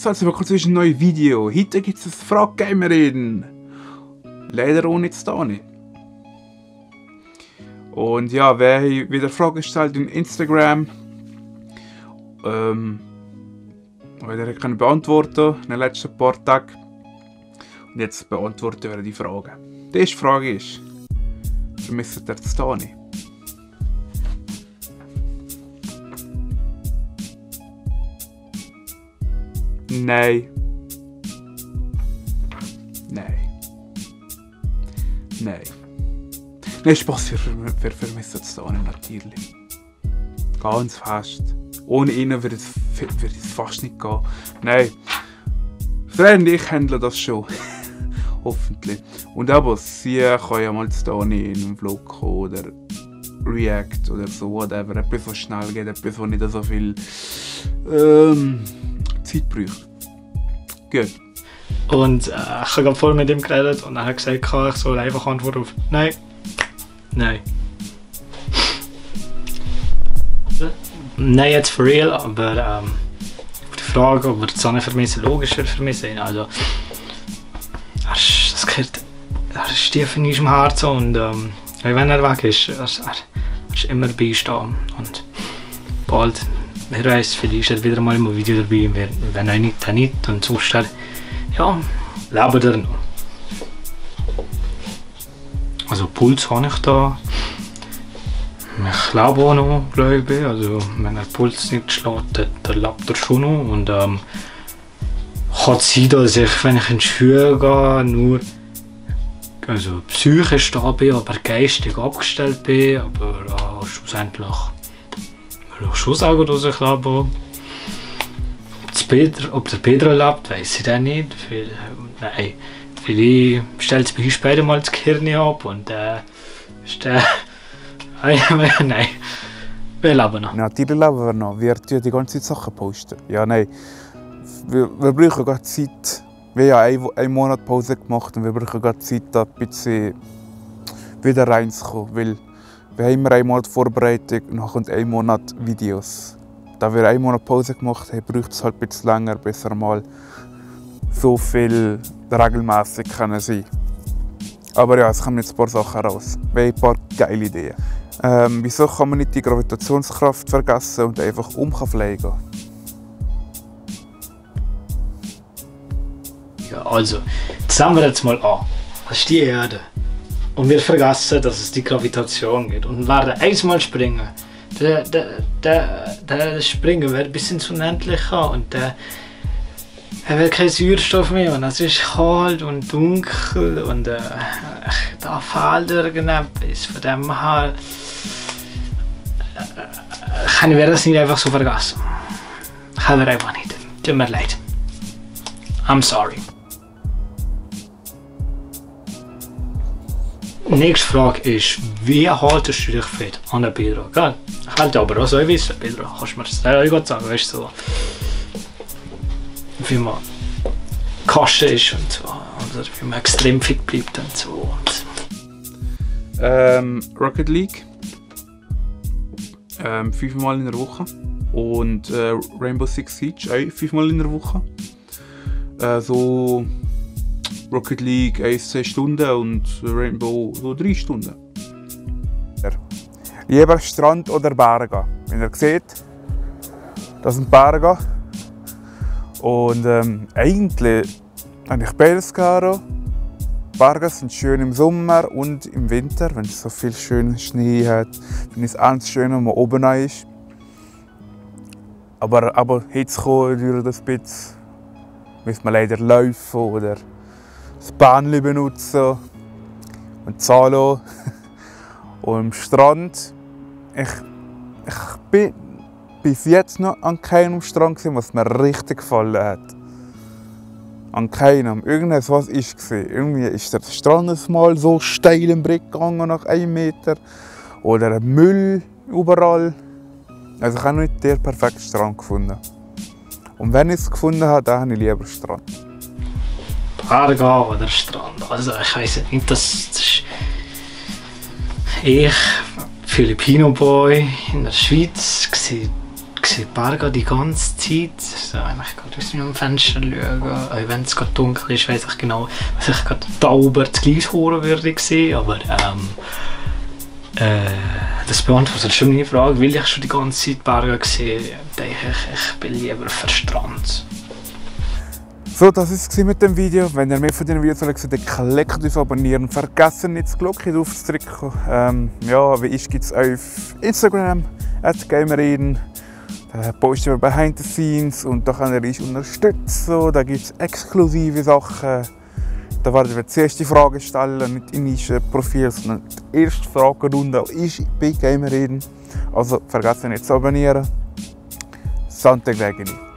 also wir kurz ein neues Video. Heute gibt es eine Frage-Gamerin. Leider ohne Stani. Und ja, wer wieder Fragen gestellt in Instagram, wieder kann beantworten in den letzten paar Tagen. Und jetzt beantworten wir die Fragen. Die erste Frage ist: vermisst ihr Stani? Nein. Nein. Nein. Nein, Spaß, wir vermissen Stani natürlich. Ganz fest. Ohne ihn würde es fast nicht gehen. Nein. Freund, ich handle das schon. Hoffentlich. Und aber sie kann ja mal Stani in einen Vlog kommen oder React oder so, whatever. Etwas, was schnell geht, etwas, was nicht so viel Zeit braucht. Gut. Und ich habe gerade vorher mit ihm geredet und er hat gesagt, ich soll einfach antworten auf Nein. Nein. Nein, jetzt for real, aber auf die Frage, ob wir die Sonne vermissen, logischer vermissen. Also, er ist tief in unserem Herzen und wenn er weg ist, er ist immer beistehen. Und bald, wer weiß, vielleicht ist er wieder mal im Video dabei, wenn er nicht, dann nicht. Und sonst, ja, lebt er noch. Also Puls habe ich da. Ich lebe auch noch, glaube ich. Also wenn der Puls nicht schlägt, dann lebt er schon noch. Und kann sein, dass ich, wenn ich in die Schule gehe, nur also psychisch da bin, aber geistig abgestellt bin. Aber schlussendlich will ich schon sagen, dass ich lebe. Ob der Pedro lebt, weiß ich dann nicht. Nein. Vielleicht stellt es bei uns beide mal das Gehirn ab und nein, wir leben noch. Natürlich leben wir noch. Wir tun die ganze Zeit Sachen posten. Ja, nein. Wir brauchen gerade Zeit. Wir haben einen Monat Pause gemacht und wir brauchen gerade Zeit, da ein bisschen wieder reinzukommen. Weil wir haben immer einen Monat Vorbereitung und dann kommt ein Monat Videos. Da wir einen Monat Pause gemacht haben, braucht es halt ein bisschen länger, bis wir mal so viel regelmäßig sein können. Aber ja, es kommen jetzt ein paar Sachen raus. Wir haben ein paar geile Ideen. Wieso kann man nicht die Gravitationskraft vergessen und einfach fliegen? Ja, also, sagen wir jetzt mal an. Das ist die Erde. Und wir vergessen, dass es die Gravitation gibt. Und werden einmal springen. Der Springen wird bis ins Unendliche und er will keinen Sauerstoff mehr und es ist kalt und dunkel und da fehlt irgendetwas. Von dem her können wir das nicht einfach so vergessen. Können wir einfach nicht. Tut mir leid. I'm sorry. Die nächste Frage ist, wie haltest du dich fit an der Pedro? Gell? Ich halte aber auch so wissen, Pedro. Kannst du mir das auch sagen, weißt du, so, wie man Kasten ist und so, oder wie man extrem fit bleibt und so. Rocket League. 5-mal in der Woche. Und Rainbow Six Siege auch 5-mal in der Woche. So Rocket League 1-2 Stunden und Rainbow so 3 Stunden. Lieber Strand oder Berge. Wenn ihr seht, das sind Berge. Und eigentlich habe ich beides gerne. Berge sind schön im Sommer und im Winter, wenn es so viel schönen Schnee hat. Finde ich es ganz schön, wenn man oben ist. Aber Hitze dauert das ein bisschen. Muss man leider laufen oder das Bahnli benutzen und zahlen. Und am Strand, ich bin bis jetzt noch an keinem Strand gewesen, was mir richtig gefallen hat. An keinem. Irgendwas war es. Irgendwie ist der Strand mal so steil im Brick gegangen nach 1 Meter. Oder Müll überall. Also ich habe nicht den perfekten Strand gefunden. Und wenn ich es gefunden habe, dann habe ich lieber Strand. Berge oder Strand. Also ich weiss nicht, das ist ich, Filipino Boy in der Schweiz, sehe die Berge die ganze Zeit. So, ich gerade aus meinem Fenster schauen. Auch wenn es gerade dunkel ist, weiss ich genau, was ich gerade da oben das Gleis hören würde sehen. Aber das beantwortet schon meine Frage. Will ich schon die ganze Zeit Berge sehen, denke ich bin lieber auf dem Strand. So, das war es mit dem Video. Wenn ihr mehr von diesen Videos sehen wollt, dann klickt auf Abonnieren und vergesst nicht, die Glocke aufzudrücken. Ja, wie ist, gibt es auf Instagram, @gamereden. Da posten wir Behind the Scenes und da könnt ihr uns unterstützen. Da gibt es exklusive Sachen. Da werden wir zuerst die Fragen stellen, nicht in unserem Profil, sondern die erste Fragerunde ist bei Gamereden. Also vergesst nicht zu abonnieren. Sante Gregini.